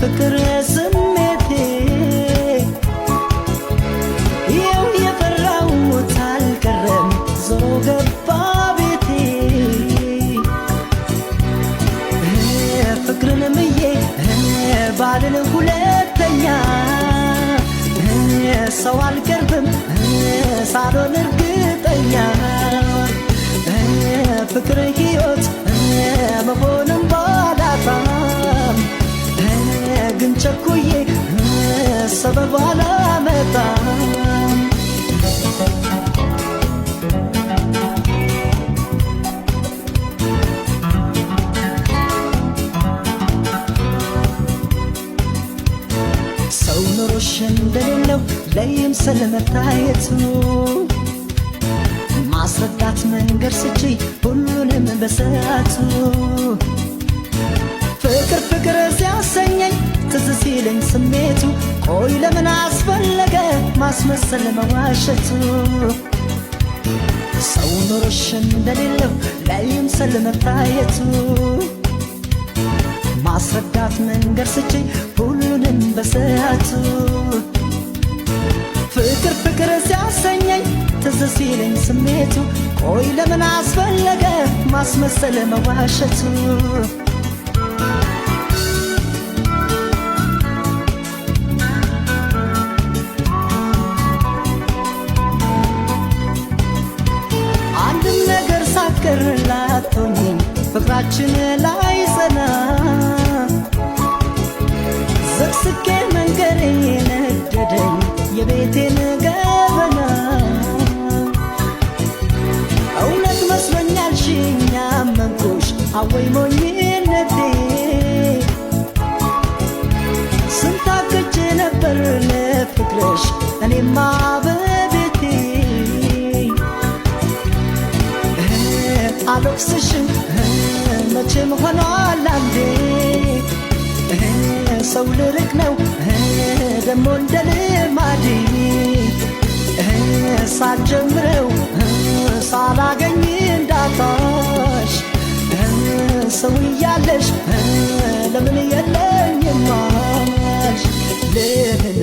የፍቅር ስሜቴ ይኸው የፈራሁት አልቀረም ዞሮ ገባ ቤቴ። ፍቅርን ምዬ ባልን ሁለተኛ ሰው አልቀርብም ሳልሆን እርግጠኛ። ፍቅር ሕይወት መሆንም ባላጣም ግን ቸኩዬ ሰበብ አላመጣም። ሰው ኖሮሽ እንደሌለው ለይምሰል መታየቱ ማስረዳት መንገድ ስጪ ሁሉንም በሰዓቱ። ፍቅር ፍቅር ሲያሰኘኝ ትዝ ሲለኝ ስሜቱ ቆይ ለምን አስፈለገ ማስመሰል መዋሸቱ። ሰው ኖሮሽ እንደሌለው ለይምሰል መታየቱ ማስረዳት መንገድ ስጪ ሁሉንም በሰዓቱ። ፍቅር ፍቅር ሲያሰኘኝ ትዝ ሲለኝ ስሜቱ ቆይ ለምን አስፈለገ ማስመሰል መዋሸቱ። አንድም ነገር ሳትቀር ላቶኝ ፍቅራችን ላይ ጸና ዘቅዝቄ መንገሬ ነደደኝ የቤቴን ገበና። እውነት መስሎኛል ሽኛ አመንኩሽ አወይ ሞኝነቴ። ስንታክቼ ነበር ለፍቅርሽ እኔማ በቤቴ። አልወቅስሽም መቼም ሆኗል አንዴ። ሰው ልርቅ ነው ደሞ እንደ ልማዴ። ሳልጀምረው ሳላገኝ እንዳጣሽ ሰው እያለሽ ለምን የለኝማሽ። ለምን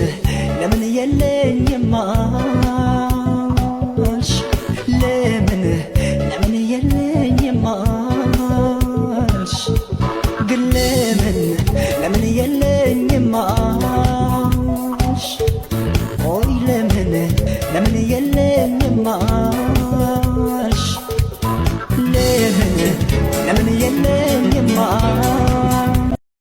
ለምን የለኝማሽ። ለምን ለምን የለኝማሽ። ግን ለምን ለምን የለኝማሽ። ቆይ ለምን ለምን የለኝማሽ። ለምን ለምን የለኝማሽ።